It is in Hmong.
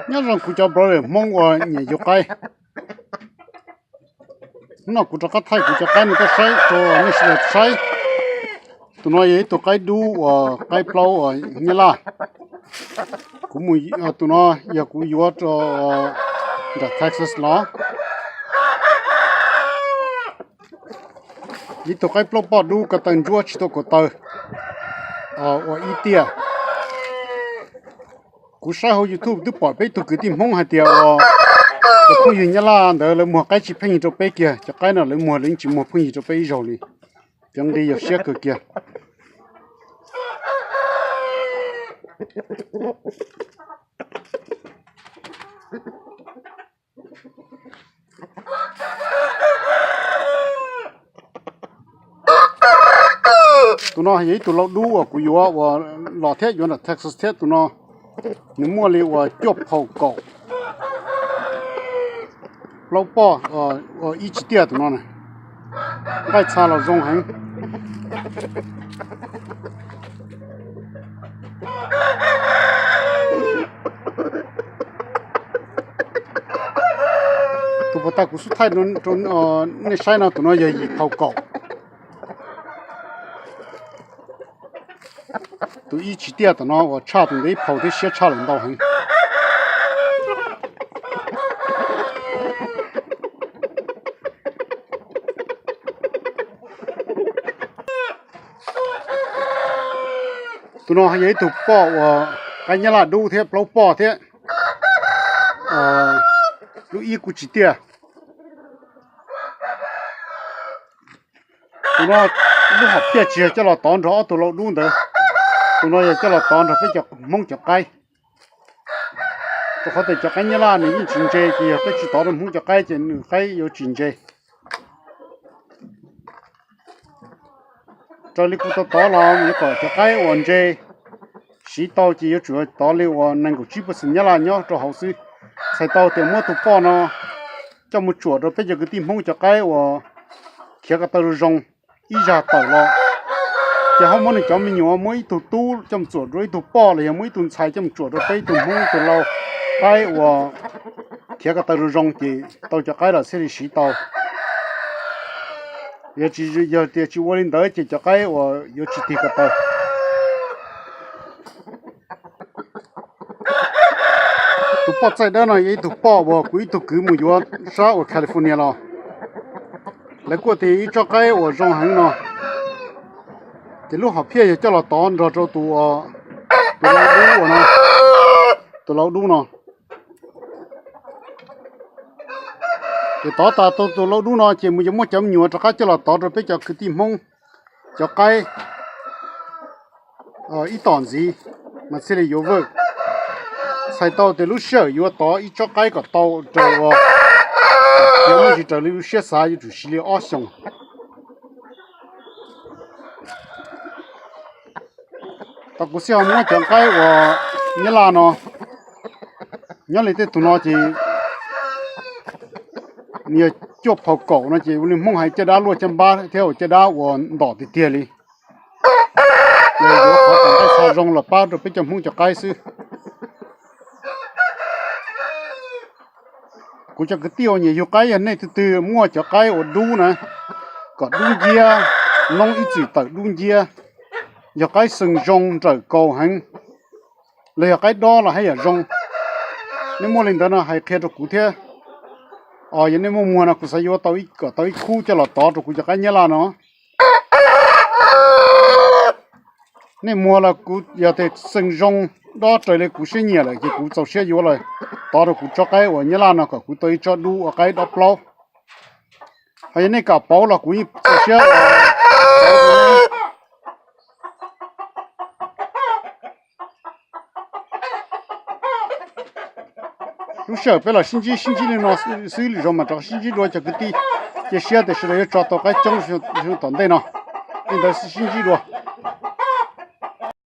Nyob zoo kuv cov brother Hmoob uas nyiam yug qaib. Hnub no kuv rov qab thaij kuv cov qaib no tuaj saib rau nej sawv daws saib. Tus no yog ib tug qaib dub uas qaib plaub uas nyab laj. Kuv mus, tus no yog kuv yuav rau nram Texas los. Ib tug qaib plaub poj dub ko taw ntsuab tsis tau ko taw ua ib tiaj. Kuv saib hauv YouTube twb pom peb ib tug kwv tij Hmoob hais tias uas tus phooj ywg nyab laj ntawd lawv muag qaib tsis pheej yig rau peb kiag, cov qaib no lawv muag lawv yeej tsis muag pheej yig rau peb ib zaug li. Cov nqi yog siab kawg kiag. Tus no yog ib tug lau dub uas kuv yuav uas los thiab yuav nram Texas thiab. Tus no nws muaj li uas cuaj phaum kaum plaub poj ib tsis tiaj tus no na. Nqaij txha los zoo heev. Tus puag ta kuv xub thaij rau nej saib no tus no yog yim phaum kaum. Tus ib tsis tiaj tom no uas tshaj tus ntawd ib phaum thiab siab tshaj lawm ntau heev. Tus no yog ib tug poj uas qaib nyab laj dub thiab plaub poj thiab. Lub ib kuj tsis tiaj. Tus no lub hom phiaj tsis yog coj los tov nrog ob tug lau dub ntawd. Tus no yog coj los tov nrog peb cov Hmoob cov qaib. Rau qhov tias cov qaib nyab laj nws yeej tsis ntse, ces yog peb tsis tov rau Hmoob cov qaib ces nws qaib yuav tsis ntse. Raws li kuv tau tov los yuav kom cov qaib uas ntse siv tau ces yuav tsum tov li uas nees nkaum tsib percent nyab laj nyob rau hauv xwb. Txhais tau tias muab tus poj no coj mus tsuam rau peb cov kwv tij Hmoob cov qaib uas khiav ko taw zoo zoo ib zag tawm los, ces ho muab nws cov me nyuam, muab ib tug tub coj mus tsuam rau ib tug poj los yog muab ib tug ntxhais coj mus tsuam rau peb ib tug Hmoob ib tug lau qaib uas khiav ko taw zoo zoo ces tau cov qaib los thiaj li siv tau. Yog tsis, yog tias tsis ua li ntawd ces cov qaib uas yuav tsis tig ko taw. Tus poj txaij dawb no yog ib tug poj uas kuv ib tug kwv mus yuav sab uas California los. Lawv kuj tias ib tsob qaib uas zoo heev no, ces lub hom phiaj yog coj los tov nrog rau tus, tus lau dub uas no, tus lau dub no. Ces tov tas tau tus lau dub no ces mus yuav muab cov me nyuam rov qab coj los tov rau peb cov kwv tij Hmoob cov qaib ib tom ntxiv mas thiaj li yuav vwj. Txhais tau tias lub sij hawm yuav tov ib tsob qaib kom tau raws uas yuav muaj tsis raws li lub siab xav, yuav tsum siv li ob xyoos. Tau kuv xij ho muab cov qaib uas nyab laj no, nyob li tej tug no ces nws yog cuaj phaum kaum no ces ua li Hmoob hais caj dab luaj caj npab thiab ua caj dab uas ntom tiag tiag li. Ces yuav qhov kom nqaij txha zoo los pab rau peb cov Hmoob cov qaib xwb. Kuv cov kwv tij uas nyiam yug qaib, yog nej twg twg muaj cov qaib uas dub na, kom dub nciab, noob ib txwm tawm dub nciab, yog qaib xeem zoo nrawm kaus heev, los yog qaib dob los haj yam zoo. Nej muaj li ntawd no hais qhia rau kuv thiab. Os, yog nej muaj muag no kuv xav yuav tau kom tau ib khub coj los tov rau kuv cov qaib nyab laj no. Nej muag los kuv yog tias xeem zoo dob raws li kuv siab nyiam lawm ces kuv txaus siab yuav los tov rau kuv tsob qaib uas nyab laj no kom kuv tau ib tsob dub ua qaib dob plaub. Ho yog nej kam pauv los kuv yeej txaus siab. Lub sij hawm peb los sib ntsib sib ntsib li no xwb, lwm zaus mas rov sib ntsib dua cov kwv tij. Cia siab tias sawv daws yuav tso tau qaib coob tom ntej no. Li ntawd sib ntsib dua.